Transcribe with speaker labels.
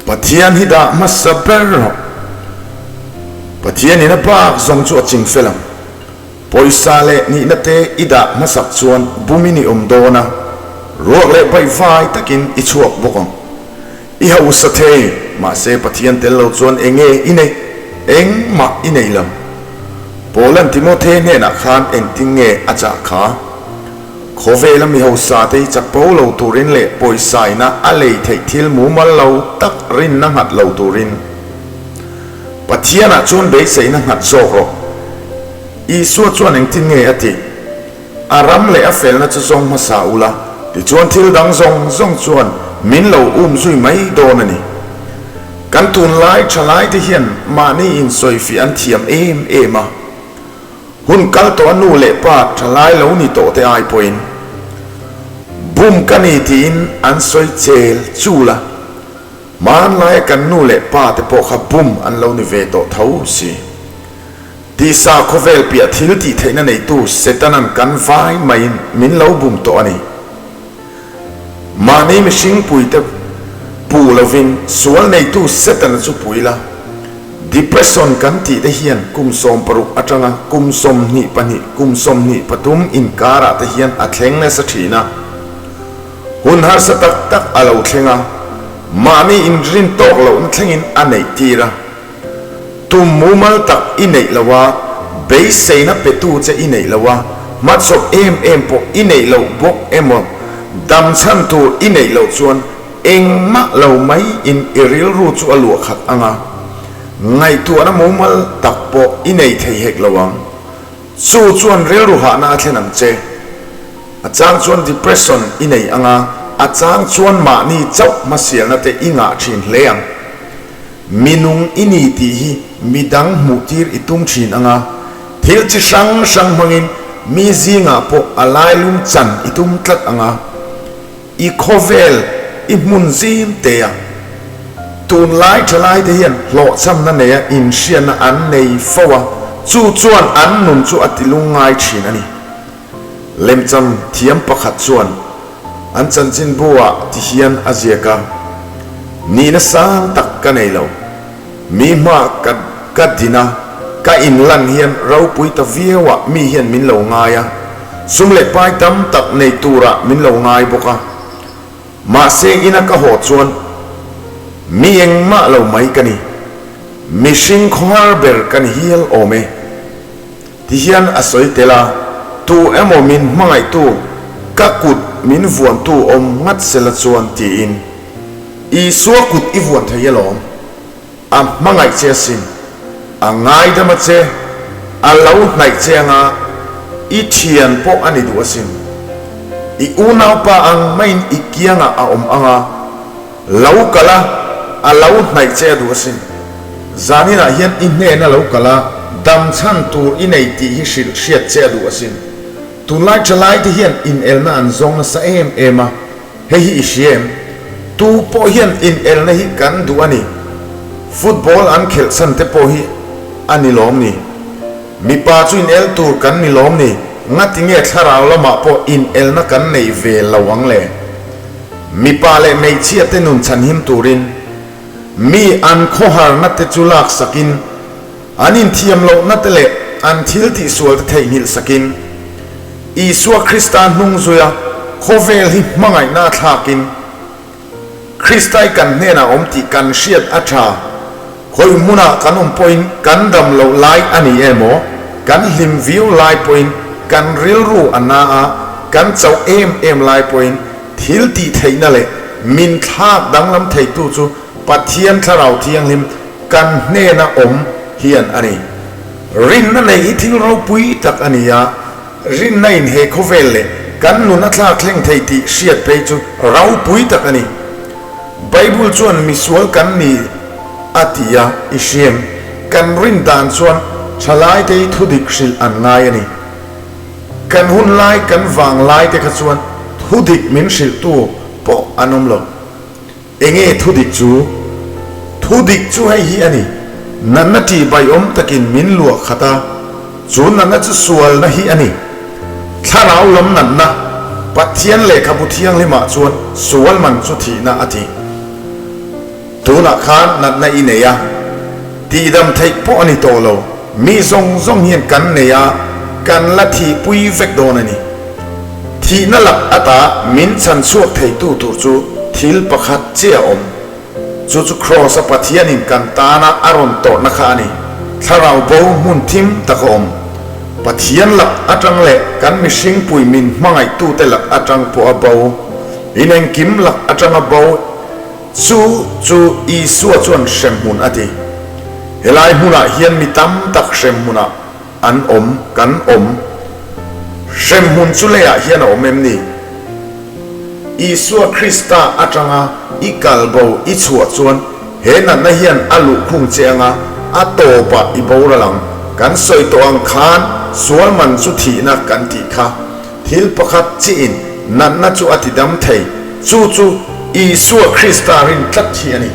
Speaker 1: Pathian hi dah hmasa ber rawh. Pathianin a bak zawng chu a ching fel ang. Pawisa leh nihna te i dah hmasak chuan bumin i awm dawn a, ruak leh baihvai takin i chhuak bawk ang. I hausa thei, mahse Pathian tel lo chuan eng nge i neih? Engmah i nei lo. Paula'n Timothe hnenah khan engtin nge a chah kha? Khawvela mi hausa te hi chapo lo turin leh pawisa ina a lei theih thil mumal lo tak rinna nghat lo turin Pathianah chuan beiseina nghat zawk rawh. Isua chuan engtin nge a tih? A ram leh a felna chu zawng hmasa ula, tichuan thil dang zawng zawng chuan min lo um zui mai dawn a ni. Kan tunlai thalaite hian mahni insawifiah an thiam em em a. Hun kal tawh a nu leh pa thalai lo ni tawh te ai pawhin bum ka ni tiin an sawi chel chul a, hmanlaia kan nu leh pa te pawh kha bum an lo ni ve tawh tho si. Tisa khawvel piah thil tih theihna neitu Setanan kan vai maiin min lo bum tawh a ni. Mahni mihring puite pu lovin sual neitu Setana chu pui la. Depression kan tih te hian kum 60 atanga kum 22, kum 23 inkarah te hian a thleng nasa thin a. Hun harsa tak tak a lo thleng a, mahni inrin tawk lohna thlengin a neih tir a. Tum mumal tak i neih lo a, beiseina petu che i neih lo a, hmachhawp em em pawh i neih loh bawk emaw dam chhan tur i neih loh chuan Engmah lo mai in i rilru chu a luah khat ang a, ngaihtuahna mumal tak pawh i nei thei hek lo ang. Chu chuan rilru hahna a thlen ang che. A chang chuan depression i nei ang a, a chang chuan mahni chauh hmasialna te i ngah thin hle ang. Minung i ni tih hi midang hmuh tir i tum thin ang a, thil chi hrang hrang hmangin mi zingah pawh a lailum chan i tum tlat ang a. I khawvel i hmun zim te a, tunlai thalai te hian hlawhchhamna neia inhriatna an nei fo a, chu chuan an nun chu a tilung ngai thin a ni. Lemcham thiam pakhat chuan an chanchinbu ah ti hian a ziak a, Nihna sang tak ka nei lo, mi hma ka ka din a, ka inlan hian ropui ta viau ah mi hian min lo ngai a, Sum leh pai tam tak nei turah min lo ngai bawk a, mahse ina ka haw chuan mi engmah lo mai ka ni, mihring khawhar ber ka ni hial awm e. Ti hian a sawi tel a, tu emaw min hmangaihtu ka kut min vuantu awm ngat sela chuan tiin, Isua kut i vuan thei alawm. A hmangaih che asin, a ngaidam a che, a lo hnaih che anga i thian pawh a ni duh asin. I unaupa ang maiin i kiangah a awm anga, lo kal a, a lo hnaih che a duh asin. Zaninah hian i hnena lo kal a, dam chhan tur i nei tih hi hrilh hriat che a duh asin. Tunlai thalai te hian inelna an zawng nasa em em a. Hei hi i hria em? Tu pawh hian inelna hi kan duh a ni. Football an khelh chhan te pawh hi a ni lawm ni? Mipa chu inel tur kan ni lawm ni? Ngati nge thlarau lamah pawh inelna kan nei ve lo ang le? Mipa leh hmeichhia te nun chhanhim turin mi an khawharna te chu laksakin an inthiam lohna te leh an thil tihsual te theihnghilh sakin Isua Krista hnung zuia khawvel hi hmangaihna a thlakin, Kristai kan hnenah awm tih kan hriat a tha. Khawi hmunah kan awm pawhin kan dam loh lai a ni emaw, kan hlim viau lai pawhin kan rilru a na a, kan chauh em em lai pawhin thil tih theihna leh min thlak danglam theitu chu Pathian Thlarau Thianghlim kan hnena awm hian a ni. Rinna nei hi thil ropui tak a ni a, rinna in he khawvel leh kan nun a thlak thleng thei tih hriat phei chu ropui tak a ni. Bible chuan misual kan ni a ti a, i hriam kan rin dan chuan thalaite hi thudik hrilh an ngai a ni. Kan hun lai kan vang lai te kha chuan thudik min hrilhtu pawh an awm lo. Enge thudik chu? Thudik chu hei hi a ni, Natna ṭihbaiawm takin min luah khat a, chu natna chu sualna hi a ni. Thlarau lam natna, Pathian lehkhabu thianghlimah chuan sual man chu thihna a ti. Tunah khan natna i nei a, tihdam theih pawh a ni tawh lo. Mi zawng zawng hian kan nei a, kan la thihpui vek dawn a ni. Thihna lak ata min chhan chhuak theitu tur chu thil pakhat chiah a awm. Chu chu Kraws-a Pathianin kan tana a rawn tawrhna kha a ni. Thlarau bo hmun thim tak a awm. Pathian lak atang leh kan mihring pui min hmangaihtute lak atang pawh a bo. Inengkim lak atanga bo chu chu Isua chuan hremhmun a ti. Helai hmunah hian mi tam tak hremhmunah an awm, kan awm. Hremhmun chu leiah hian a awm em ni? Isua Krista atanga i kal bo i chhuah chuan he natna hian a luhkhung che anga a tawpah i boral ang. Kan sawi tawh ang khan sual man chu thihna kan tih kha. Thil pakhat chiin natna chu a tidam thei, chu chu Isua Krista rin tlat hi a ni.